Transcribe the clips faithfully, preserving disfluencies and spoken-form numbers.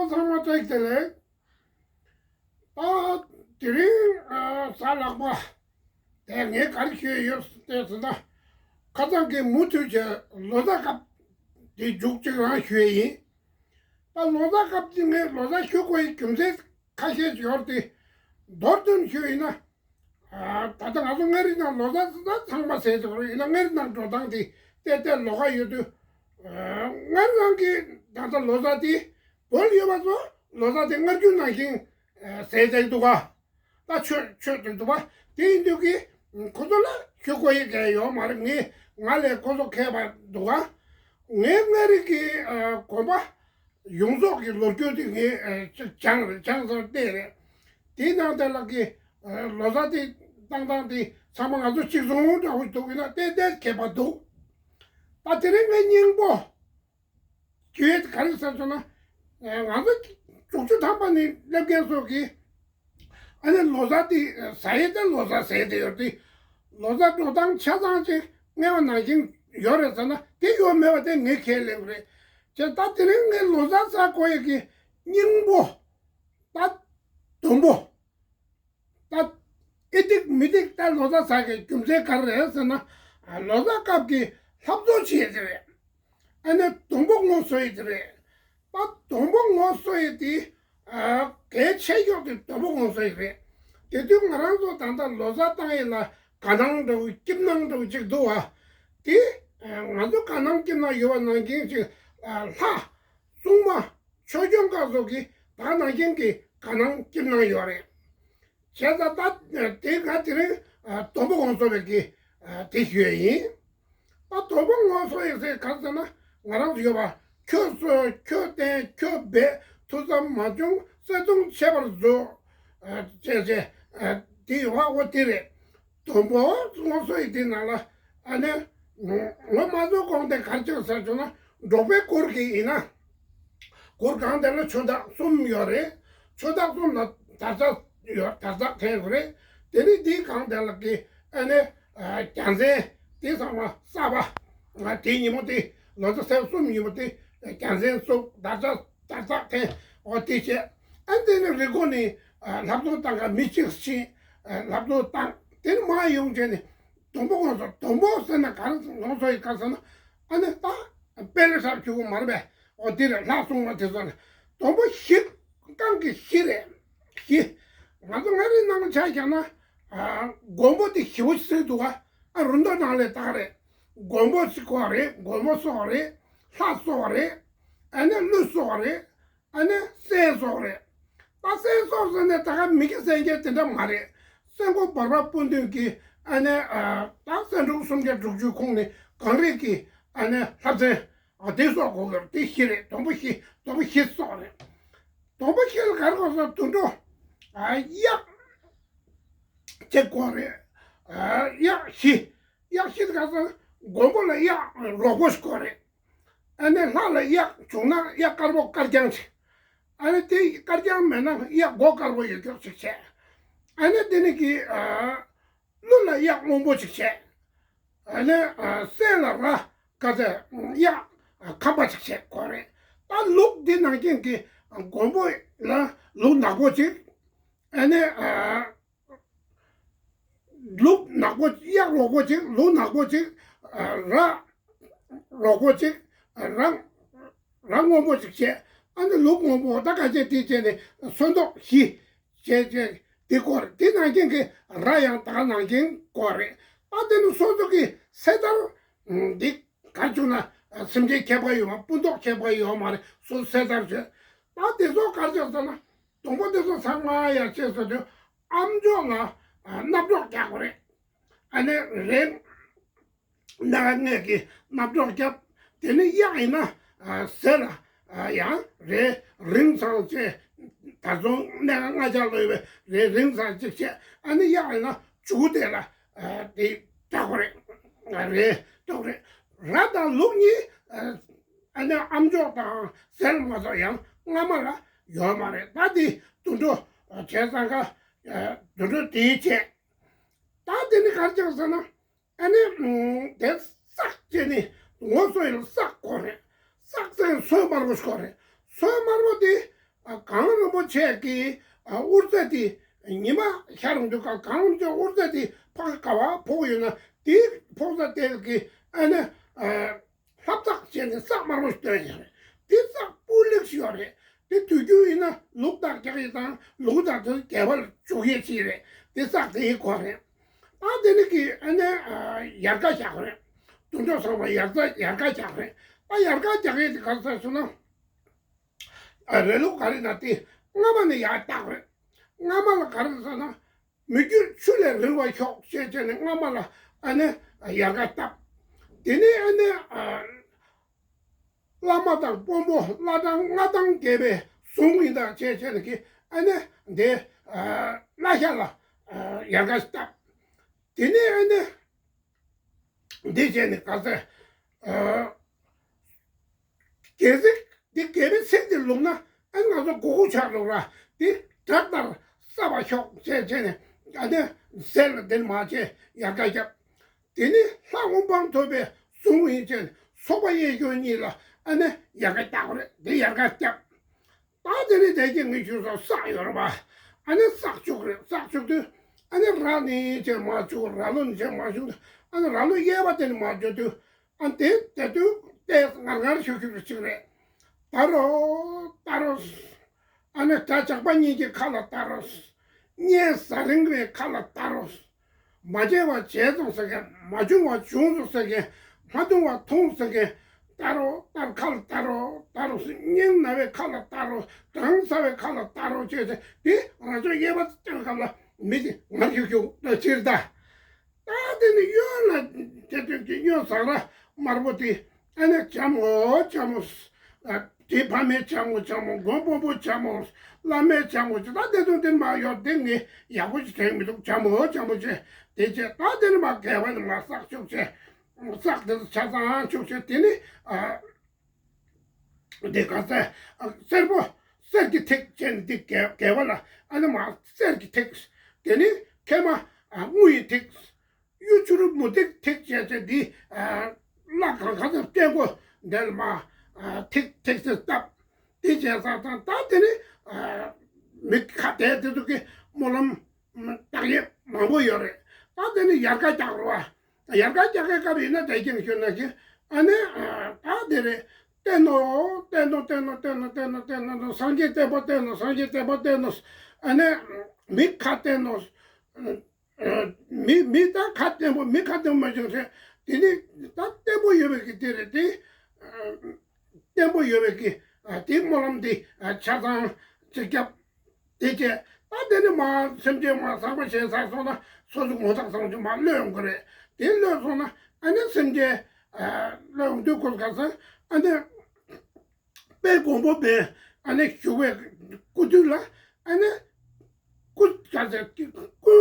ཚང་མ་བཀྲ་ཤིས་བདེ་ལེགས། ཨ། དེ་རིང་ཨ་གཟའ་ལྷག་པ་དེ་ངས་ག་རེ་ཞུས་ཡོད་ཟེར་ན། ཁ་སང་གི་མུ་མཐུད་བྱས་ལོ་གསར་སྐབས་དེ་མཇུག་གཅིག་རང་ཞུས་ཡིན། ད་ལོ་གསར་སྐབས་ཀྱི་ངས་ལོ་གསར་ཞུ་དགོས་ཡི་རྒྱུ་མཚན་ཁ་ཤས་ཡོད་དེ་མདོར་བསྡུས་ཞུས་ཡིན་ན། ད་ལྟ་ང་ཚོ་མངའ་རིས་ནང་ལོ་གསར་ཚང་མ་ཟེར་ཆོག་རེད། ཡིན་ན་མངའ་རིས་ནང་འགྲོ་སྟངས་དེ་ཏན་ཏན་ལོགས་ཀ་ཡོད་དུས། མངའ་རིས་ནང་གི་ད་ལྟ་ལོ་གསར་དེ་བོད་ཡོད་པ་ཚོ་ལོ་གསར་དེ་སྔར་རྒྱུན་ནང་བཞིན་ཟེར་བསྡད་འདུག་ག་ད་ཆོས་ཆོས་དེ་འདུག་པ། དེ་ཡིན་དུས་ཀྱི་ཁོ་ཚོ་ལ་ཞུ་དགོས་ཡི་གལ་ཡོད་མ་རེད། ངས་ང་ལས་ཁོ་ཚོ་མཁས་པ་འདུག་ག་ངའི་མངའ་རིས་ཀྱི་དགོན་པ་ཡོངས་རྫོགས་ཀྱི་ལོ་རྒྱུས་དེ་ངས་ཅིག་སྦྱངས་རེད། སྦྱངས་ཚར་བལྟས་རེད། དེའི་ནང་དེ་ལ་གི་ལོ་གསར་དེ་བཏང་སྟངས་དེ་ཚང་མ་ང་ཚོ་གཅིག་མཚུངས་འདྲ་བོ་འདུག་ཡིན་ན་ཏན་ཏན་ཁྱད་པར་འདུག་ད་དེ་རིང་ངའི་སྙིང་པོ་རྒྱུ་ཡོད་ག་རེ་ཟེར་སོང་ན། ང་ཚོ་དྲུག་ཅུ་ཐམ་པ་ནས་སླེབས་མཁན་ཚོ་གིས་ཨ་ནི་ལོ་གསར་དེ་ཟ་ཡི་དེ་ལོ་གསར་ཟེར་དེ་ཡོད་དེ། ལོ་གསར་འགྲོ་སྟངས་ཆ་ཚང་ཅིག་སྔས་པ་ནང་བཞིན་ཡོད་རེད་ཟེར་ན་དེ་ཡོད་མེད་པ་དེ་ངས་ཁས་ལེན་གི་རེད། བྱས་ད་དེ་རིང་ངས་ལོ་གསར་ཟ་དགོས་ཡས་ཀྱི་སྙིང་པོ། ད་དུམ་བུ། ད་ཨེ་འགྲིག་མི་འགྲིག་ད་ལོ་གསར་ཟ་གི་རྒྱུ་མཚན་ག་རེ་རེད་ཟེར་ན། ལོ་གསར་སྐབས་ཀྱི་ལྷ་བཟོ་བྱེད་ཀྱི་རེད། ཨ་ནི་སྡོང་པོ་ངོ་སོ་ཡི་དེ་རེད། ད་སྡོང་པོ་ངོ་སོ་ཡི་དེ་གལ་ཆེ་ཤོས་དེ་སྡོང་པོ་ངོ་སོ་ཡི་རེད། དེ་དུས་ང་རང་ཚོ་ད་ལྟ་ལོ་གསར་བཏང་ཡིན་ལ་དགའ་སྣང་འདྲ་བོ་སྐྱིད་སྣང་འདྲ་བོ་ཅིག་འདུག་བ། དེ་ང་ཚོ་དགའ་སྣང་སྐྱིད་སྣང་ཡོད་པ་ནང་བཞིན་ཅིག་ལྷ་སྲུང་མ་ཆོས་སྐྱོང་ཁག་སོགས་ཀྱི་ད་ནང་བཞིན་གྱི་དགའ་སྣང་སྐྱིད་སྣང་ཡོད་རེད། བྱས་ཙང་ད་དེ་ང་དེ་རིང་སྡོང་པོ་ངོ་སོ་བའི་གི་དེ་ཞུ་ཡ་ཡིན། ད་སྡོང་པོ་ངོ་སོ་ཡི་ཟེར་ག་ཟེར་ན་ང་རང་ཚོ་ཡོད་པ་ཁྱོད་གསོལ་ཁྱོད་བསྟེན་ཁྱོད་འབད་ཐུགས་བསམ་མ་བྱུང་བརྩེ་དུང་ཆེ་བར་མཛོད། ཅེས་ཅེས་དེ་ཡོད་པ་འོ་དེ་རེད། སྡོང་པོ་ངོ་སོ་ཡི་དེ་ནང་ལ་ཨ་ནི་ངོ་མ་བཟོ་གོང་དེ་གར་ཅིག་ཟེར་བྱུང་ན་འབྲོག་པའི་སྐོར་གྱི་ཡིན་ན། སྐོར་གང་དེ་ལ་ཆོས་བདག་གསུམ་ཡོད་རེད། ཆོས་བདག་གསུམ་ལ་དར་ཆ་ཡོད། དར་ཆ་འཐེན་དགོས་རེད། དེ་ནི་དེའི་གང་དེ་ལ་གི་ཨ་ནི་རྒྱལ་མཚན་དེ་ཚང་མ་གསར་པ་དེ་ཉིན་མོ་དེ་ལོ་ཚོད་གསུམ་ཉིན་མོ་དེ་རྒྱལ་མཚན་བཙུགས། དར་ཆ་དར་ཆ་འཐེན། འོ་དེ་བྱས། ཨ་དེ་ནི་རི་མགོ་ནས་ལྷ་བཟོ་བཏང་ག་མི་གཅིག་ཕྱིན། ལྷ་བཟོ་བཏང་། དེ་ནི་མ་ཡོང་བྱས་ནས་སྡོང་པོ་ངོ་སོ། སྡོང་པོ་ཟེར་ན་ག་རེ་ངོ་སོ་ཡི་ག་ཟེར་ན་ཨ་ནི་ད་དཔེ་ལ་ཧྲབ་ཆུ་བོ་མར་པས། འོ་དེ་རེད། ལྷ་སྲུང་བ་དེ་ཚོ་ལ་སྡོང་པོ་གཞི་རྐང་གི་གཞི་རེད། གཞི། ང་ཚོ་མངའ་རིས་ནང་ཆ་བཞག་ན་མགོན་པོ་དེ་ཞེ་པོ་ཞིག་འདུག་ག་ཨ་རུ་མདོ་ནང་ལས་བཏགས་རེད། མགོན་པོ་ཞིག་གོ་རེད། མགོན་པོ་སོགས་རེད། ལྷ་སོགས་རེད། ཨ་ནི་ཀླུ་སོགས་རེད། ཨ་ནི་སྲས་སོགས་རེད། ད་སྲས་སོགས་ཟེར་ནས་ད་ག་མི་དགེ་སེམས་བསྐྱེད་དེ་འདྲ་མ་རེད། སྲས་མགོན་བར་པ་སྤུན་བདུན་གྱི་ཨ་ནི་ད་སྲས་འབྲུག་སུམ་བརྒྱ་དྲུག་ཅུའི་ཁོངས་ནས་གངས་རིའི་ཨ་ནི་ལྷ་བཙན་དེ་སོགས་གོ་གི་རེད། དེ་བཞི་རེད། སྡོང་པོ་བཞི། སྡོང་པོ་བཞི་སོགས་རེད། སྡོང་པོ་བཞི་ལ་ག་རེ་གོ་སོང་། དུད་འགྲོ་གཡག་ཅིག་གོ་རེད། གཡག་བཞི། གཡག་བཞི་ལ་ག་རེ་གོ་སོང་། མགོན་པོ་ལ་གཡག་རོག་པོ་ཞིག་གོ་རེད། ཨ་ནི་ལྷ་ལ་གཡག་བྱུང་ན་གཡག་དཀར་པོ་དཀར་རྐྱང་ཅིག་ཨ་ནི་དེ་དཀར་རྐྱང་མེད་ན་གཡག་མགོ་དཀར་པོ་ཡོད་མཁན་ཅིག་བྱས། ཨ་ནི་དེ་ནི་གི་ཀླུ་ལ་གཡག་སྔོན་པོ་ཅིག་བྱས། ཨ་ནི་སྲས་ལ་ར་ག་ཚད་གཡག་ཁམ་པ་ཅིག་བྱས་གོ་རེད། ད་ལུག་འདི་ནང་བཞིན་གི་མགོན་པོ་ལ་ལུག་ནག་པོ་ཅིག་ཨ་ནི་ལུག་ནག་པོ། གཡག་རོག་པོ་ཅིག་ལུག་ནག་པོ་ཅིག་ར་རོག་པོ་ཅིག་ར་ར་སྔོན་པོ་ཅིག་བྱས། ཨ་ནི་ལུག་སྔོན་པོ་ད་ག་བྱས་དེ་བྱས་ནས་སོན་མདོག་བཞི་བྱས་བྱས་དེ་གོ་རེད། དེ་ནང་བཞིན་གི་ར་ཡང་ད་ག་ནང་བཞིན་གོ་རེད། ཨ་དེ་ནི་སོ་སོ་གི་སེ་ཐར་འདི་ག་བྱུང་ན་སེམས་ཅན་ཁྱད་པར་ཡོད་མ། སྤུ་མདོག་ཁྱད་པར་ཡོད་མ་རེད། སོ་སོ་སེ་ཐར་བྱས། ད་དེ་ཚོ་ག་བྱས་ཟེར་ན། སྡོང་པོ་དེ་ཚོ་ཚང་མ་ཡར་བྱས་ཟེར་དུས་ཨ་མཆོག་ལ་རྣ་སྒྲོག་རྒྱག་དགོས་རེད། ཨ་ནི་རེད། སྣ་ཁ་ལྔས་ཀྱི་རྣ་སྒྲོག་རྒྱབ། དེ་ནི་གཡག་ཡིན་ན་ཟས་ལ་ཡང་རེ་རིང་ཙམ་བྱས། ད་རུང་སྣ་ཁ་ལྔ་ཆ་ལོས་པའི་རེ་རིང་ཙམ་ཅིག་བྱས། ཨ་ནི་གཡག་ཡིན་ན་མཇུག་དེ་ལ་དེ་རྒྱག་དགོས་རེད། རེ་རྒྱག་དགོས་རེད། ར་དང་ལུག་གཉིས་ཨ་ནི་ཨ་མཆོག་དང་ཟས་ལ་མ་གཏོགས་ཡང་སྔ་མ་ལ་ཡོད་མ་རེད། ད་དེ་དུད་འགྲོ་བྱས་ཙང་ཀ་དུད་འགྲོ་དེའི་བྱས། ད་དེ་ནི་ག་རེ་བྱས་ཟེར་ན། ཨ་ནི་དེ་བསགས་བྱས་ནི་ངོ་སོ་ཡིན་བསགས་དགོས་རེད། བསགས་ཚེ་སོན་དམར་པོ་ཞིག་དགོས་རེད། སོན་དམར་པོ་དེ་ ཆས་ཀྱི་ཨ་ཨུ་ཚ་དེ་ཉི་མ་ཤར་འདུག་ག་གང་ལ་ཅིག་ཨུ་ཚ་དེ་ཕག་ག་བ་ཕོག་ཡོད་ན་དེ་ཕོག་ས་དེ་གི་ཨ་ནི་ཨ་ལྷ་བསགས་བྱས་ནས་བསགས་དམར་པོ་ཞིག་བཏོན་ཡོད་རེད། དེ་བསགས་སྤུས་ལེགས་ཤིག་ཡོད་རེད། དེ་དུས་རྒྱུན་ཡིན་ན་ལུག་བདག་རྒྱག་ཡས་དང་ལུག་བདག་དེ་དགེ་བ་ལ་འཇུག་ཡས་ཅིག་རེད། དེ་བསགས་དེ་ཡི་གོ་རེད། ཨ་དེ་ནི་གི་ཨ་ནི་ཨ་ཡལ་ག་རྒྱག་རེད། དུད་འགྲོ་ཚང་མ་ཡལ་ག་ཡལ་ག་རྒྱག་རེད། ཨ་ཡལ་ག་རྒྱག་ཡས་དེ་ག་ས་སོང་ན། ར་ལུག་ག་རེ་ན་དེ་སྔ་མ་ནས་ཡར་བཏགས་རེད། སྔ་མ་ལ་ག་རེ་ཟེར་ན། མི་རྒྱུད་ཆུ་ལས་རིང་བ་ཤོག་ཅེས་བྱས་ནས་སྔ་མ་ལ་ཨ་ནི་ཡལ་ག་བཏབ། དེ་ནས་ཨ་ནི་བླ་མ་དང་དཔོན་པོ་བླ་བྲང་མངའ་ཐང་རྒྱས་པའི་གཟུངས་ཡིན་དང་བཅས་བྱས་ནས་ཀྱི་ཨ་ནི་འདི་བླ་ཤ་ལ་ཡལ་ག་བཏབ། དེ་ནས་ཨ་ནི་འདི་བྱས་ནས་ག་ཚད། གལ་སྲིད་འདི་དགེ་བའི་ཚིག་འདི་ལུག་ན་ཨ་ང་ཚོ་མགོ་སྐོར་ཆགས་འགྲོ་ར། འདི་དགྲ་ལྟར་སྲབ་པ་ཤོག་ཅེས་བྱས་ནས་ཨ་ནི་ཟས་ལ་འདིར་མ་བྱས་ཡལ་ག་བརྒྱབ། དེ་ནི་ལྷ་དབང་བང་ཐོབ་པའི་གཟུངས་ཡིན་ཅེས་སོགས་པ་གཡས་གཡོན་གཉིས་ལ་ཨ་ནི་ཡལ་ག་བཏགས་རེད། འདི་ཡལ་ག་བརྒྱབ། ད་དེ་ནི་དེ་རྗེས་ངས་ཞུས་སོ་བསགས་ཡོད་རེད་པ། ཨ་ནི་བསགས་བཅུག་རེད། བསགས་བཅུག་དུས་ཨ་ནི་ར་ནི་ཅེས་མ་བཅུག་ར་ལོ་ནི་ཅེས་མ་བཅུག་ཨ་ནི་ར་ལོ་གཡས་པ་དེ་ནི་མ་བཅུག་དུས་ཨ་དེ་དེ་དུས་ཏེ་ངར་ངར་ཤུག་ཤུག་ཅིག་རེད། ད་རོ་ད་རོ། ཨ་ནི་དགྲ་ཇག་པ་གཉིས་ཀྱི་ཁ་ལ་ད་རོ། གཉེན་ཟ་རིང་བའི་ཁ་ལ་ད་རོ། མ་བྱས་པ་བྱས་སོང་ཟེར་མཁན། མ་བྱུང་བ་བྱུང་སོང་ཟེར་མཁན། མ་མཐོང་བ་མཐོང་ཟེར་མཁན། ད་རོ་ད་རོ་ཁ་ལ་ད་རོ་ད་རོ། སྙིང་ན་བའི་ཁ་ལ་ད་རོ། གྲང་ས་བའི་ཁ་ལ་ད་རོ་བྱས་ཏེ་དེ་རང་ཚོ་གཡས་པ་སྟོན་སྐབས་ལ་མི་དེ་ངར་ཤུག་ཤུག་ལ་ཕྱིར་ད། ད་དེ་ནི་གཡོན་ལ་དེ་དོན་གྱི་གཡོན་ཟངས་ར་དམར་པོ་དེ་ཨ་ནི་ཇ་མོ་ཇ་མོ། དེ་ཕ་མའི་ཇ་མོ་ཇ་མོ། མགོན་དཔོན་པོ་ཇ་མོ། བླ་མའི་ཇ་མོ་ཇ། ད་དེ་དོན་དེ་མ་ཡོད་དེ་ངས་ཡག་པོ་ཞིག་དྲན་མི་འདུག་ཇ་མོ་ཇ་མོ་བྱས་དེ་བྱས་ད་དེ་ནི་མ་དགེ་བ་ནི་མ་བསགས་ཆོག་བྱས། བསགས་དེ་ཆ་ཚང་ཆོག་བྱས་དེ་ནི་ཨ། འདི་ག་ས་སེར་པོ་གསེར་གྱི་ཐིག་ཅན་འདི་དགེ་དགེ་བ་ལ་ཨ་ནི་མ་གསེར་གྱི་ཐིག་དེ་ནི་མཁལ་མ་དངུལ་ཡི་ཐིག་གཡུ་བྱུ་རུ་མུ་ཏིག་ཐིག་བྱས་ཏེ་འདི་བླ་གང་ག་ཚོད་སྐྱེ་དགུ་འདི་ལ་མ་ཐིག་ཐིག་སེ་བཏབ། དེ་བྱས་ཙང་ད་དེ་ནི་མི་ཁ་བདེ་དེ་ཚོ་གི་སྨོན་ལམ་བཏགས་ཡས་མང་པོ་ཡོད་རེད། ད་དེ་ནི་ཡལ་ག་རྒྱག་རོགས། ཡལ་ག་རྒྱག་གི་སྐབས་ཡིན་ན་དེ་ཀྱང་ཞུ་ན་ཞིག་ཨ་ནི་ད་དེ་རེད། བསྟེན་ནོ་བསྟེན་ནོ་བསྟེན་ནོ། སངས་རྒྱས་བསྟེན་པ་བསྟེན་ནོ། སངས་རྒྱས་བསྟེན་པ་བསྟེན་ནོ། ཨ་ནི་མི་ཁ་བསྟེན་ནོ། མི་མི་ད་ཁ་བརྟན་པོ་མི་ཁ་བརྟན་པོ་མ་བྱུང་ཚེ་དེ་ནི་ད་བརྟན་པོ་ཡོད་པའི་གི་དེ་རེད་དེ། བརྟན་པོ་ཡོད་པའི་གི་དེ་སྨོན་ལམ་དེ་ཆ་ཚང་ཅིག་བརྒྱབ། དེ་བྱས་ད་དེ་ནི་མ་སེམས་ཅན་མ་བཟང་པོ་བྱས་ཚར་སོང་ན་སོ་སོ་ངོ་ཐག་བཟང་ཅིག་མ་གློད་ཡོང་གི་རེད། དེ་གློད་སོང་ན་ཨ་ནི་སེམས་ཅན་གློད་ཡོང་དུས་ཁོ་ག་ས་ཨ་ནི། དཔལ་མགོན་པོ་པའི་ཨ་ནི་བཞུགས་པའི་སྐུ་དུས་ལ་ཨ་ནི་སྐུ་ག་ཚད་སྐུ་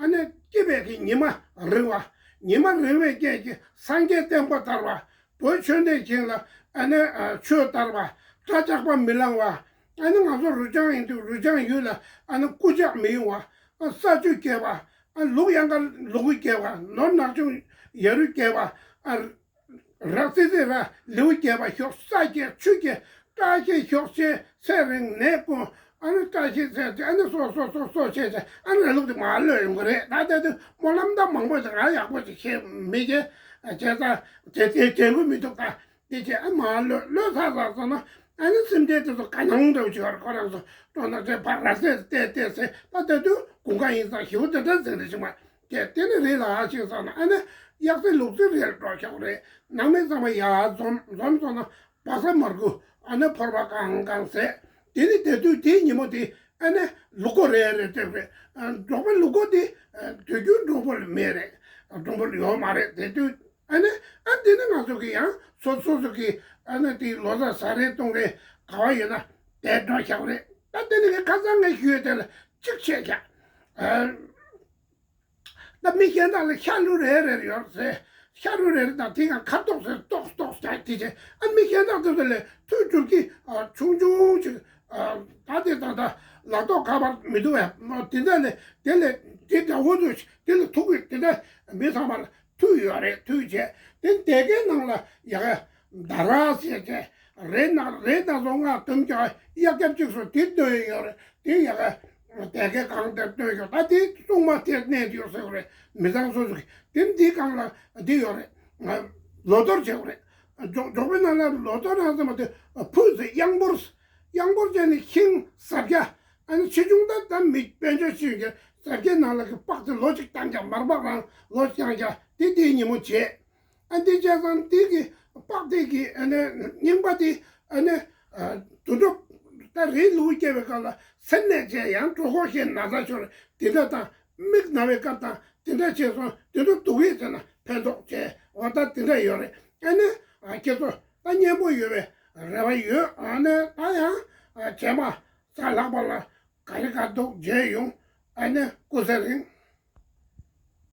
ཨ་ནི་སྐྱེ་བའི་གི་ཉི་མ་རིང་བ། ཉི་མ་རིང་བའི་རྐྱེན་གྱིས་སངས་རྒྱས་བསྟན་པ་དར་བ། བོད་ཆོས་ལྡན་ཞིང་ལ་ཨ་ནི་ཆོས་དར་བ། དགྲ་ཇག་པ་མི་ལང་བ། ཨ་ནི་ང་ཚོ་རུ་སྦྱང་ཡིན་དུས་རུ་སྦྱང་ཡུལ་ལ་ཨ་ནི་རྐུ་ཇག་མི་ཡོང་བ། ས་ཆུ་རྒྱས་པ། ལུག་གཡང་དཀར་ལུ་གུ་རྒྱས་པ། ནོར་ནག་ཆུང་ཡ་རུ་རྒྱས་པ། རག་ཙི་ཙི་ར་ལེའུ་རྒྱས་པ་ཤོག་ས་རྒྱས་ཆུ་རྒྱས་བཀྲ་ཤིས་ཤོག་ཅེས་ཚེ་རིང་ནད་ཀུན་ཨ་ནི་བཀྲ་ཤིས་ཚེ་ཨ་ནི་སོ་སོ་སོ་སོ་བྱས་བྱས་ཨ་ནི་ར་ལུག་དེ་མར་གློད་ཡོང་གི་རེད། ད་ལྟ་དུས་སྨོན་ལམ་ད་མང་པོ་ཞིག་ང་ཡག་པོ་ཞིག་ཤེས་མི་ཤེས་བྱས་ཙང་དེ་དེ་དྲན་གི་མི་འདུག་ད་དེ་བྱས་ཨ་མར་གློད་གློད་ཚར་ཚར་སོང་ན་ཨ་ནི་སེམས་ཅན་དེ་ཚོ་དགའ་སྣང་འདྲ་བོ་ཞིག་ཡོད་རེད། ཁོ་རང་ཚོ་སྤྲོ་སྣང་ཆེ་བ་ར་སེ་བལྟས་བལྟས་ཟེར་ད་ལྟ་དུས་དགུན་ཁ་ཡིན་ཙང་ཞེ་པོ་དེ་འདྲ་ཟེར་རེད་ཤི་མ། དེ་དེ་ནི་རི་ལ་ཨ་ཅིག་ཙམ་ན་ཨ་ནི་གཡག་རྩེ་ལུག་རྩེ་རེ་ལ་འགྲོ་ཤོག་རེད། ནང་མི་ཚང་མ་ཡར་འཛོམས་འཛོམས་སོང་ན་བ་ས་མར་ཁུ་ཨ་ནི་ཕོར་པ་གང་གང་ཟས། དེ་ནི་དེ་དུས་དེའི་ཉིན་མོ་དེ་ཨ་ནི་ལུག་མགོ་རེ་རེ་སྤྲད་རེད། འབྲོག་པའི་ལུག་མགོ་དེ་དུས་རྒྱུན་འབྲོང་པོ་ལ་མེད་རེད། འབྲོང་པོ་ལ་ཡོད་མ་རེད། དེ་དུས་ཨ་ནི་ཨ་དེ་ནི་ང་ཚོ་གི་ཡང་སོ་སོ་སོ་གི་ཨ་ནི་དེ་ལོ་གསར་ཟ་རེ་བཏུང་རེ་ག་བ་ཡོད་ན་དེ་འགྲོ་ཤོག་རེད། ད་དེ་ནི་ངས་ཁ་སང་ངས་ཞུས་དེ་ལ་གཅིག་བྱས་ཤག་ད་མི་གཞན་དག་ལ་ཤ་ལུ་རེ་རེ་ཡོད་ཟེར། ཤ་ལུ་རེ་རེ་དང་དེ་ཡང་ཁ་དོག་ཟེར་ཏོག་ཏོག་བྱ་དེ་བྱས་ཨ་མི་གཞན་དག་དེ་ཚོ་ལས་ཐུག་འགྱུར་གྱི་ཆུང་ཆུང་ཅིག་ད་དེ་དང་ད་ལག་ཐོག་ཁ་པར་མི་འདུག་བས་དེ་འདྲ་ལས་དེ་ལས་དེ་འདྲ་བོ་དུ་དེ་ལས་ཐུག་གི་དེ་འདྲ་མི་ཚང་མ་ལ་མཐུད་ཡོད་རེད། མཐུད་བྱས་དེ་སྡེ་དགེ་ནང་ལ་ཡ་ག་ད་ར་ཟེར་བྱས་ རེད་ན་རེད་ད་སོང་ང་དུམ་ཀྱང་གཡག་རྒྱབ་གཅིག་སོང་དེ་སྟོན་ཡོད་རེད། དེ་ཡག་ག་དེ་གའི་གང་དེར་སྟོན་ཡོད། ད་དེ་སྲུང་མ་དེར་གནས་ཡོད་ཟེར་བ་རེད། མི་ཚང་སོ་སོ་གི་དེ་འདི་གང་ལ་འདི་ཡོད་རེད། ལོ་ཐོར་བྱེད་བ་རེད། འཇོག་འཇོག་པའི་ནང་ལ་ལོ་ཐོར་རང་ཚོ་མ་དེ་ཕུད་ཟེར་གཡང་འབུར། གཡང་འབུར་བྱས་ནས་ཤིང་ཟབ་རྒྱ། ཨ་ནི་ཆེ་ཆུང་ད་ད་མི་དཔལ་འབྱོར་ཤེས་ཀྱི་ཟབ་རྒྱའི་ནང་ལ་གི་པགས་དེ་ལོ་གཅིག་བཏང་ཀྱང་མར་པགས་རང་ལོ་བཅང་ཀྱང་དེ་དེའི་ཉིན་མོ་བྱེད། ཨ་འདི་བྱས་ཙང་འདི་གི་པགས་དེ་གི་ཨ་ནི་རྙིང་པ་དེ་ཨ་ནི་དུད་འགྲོ་ད་རེས་ལུག་སྐྱེ་བའི་སྐབས་ལ་སེམས་ནད་བྱས་ཡང་གྲོད་ཁོག་ཤེས་ན་ཚ་ཤོར་དེ་འདྲ་དང་། མིག་ན་བའི་སྐབས་དང་དེ་འདྲ་བྱས་སོང་། དེ་འདྲ་འདུག་གས་ཟེར་ན་ཕན་ཐོགས་བྱས་འོ་ད་དེ་འདྲ་ཡོད་རེད། ཨ་ནི་ཁྱེད་ཚོ་ད་སྙན་པོ་ཡོད་པའི་རེ་བ་ཡོད། ཨ་ནི་ད་ཡང་རྗེས་མ་གཟའ་ལྷག་པ་ལ་ག་རེ་ག་འདུག་མཇལ་ཡོང་། ཨ་ནི་སྐུ་ཚེ་རིང་།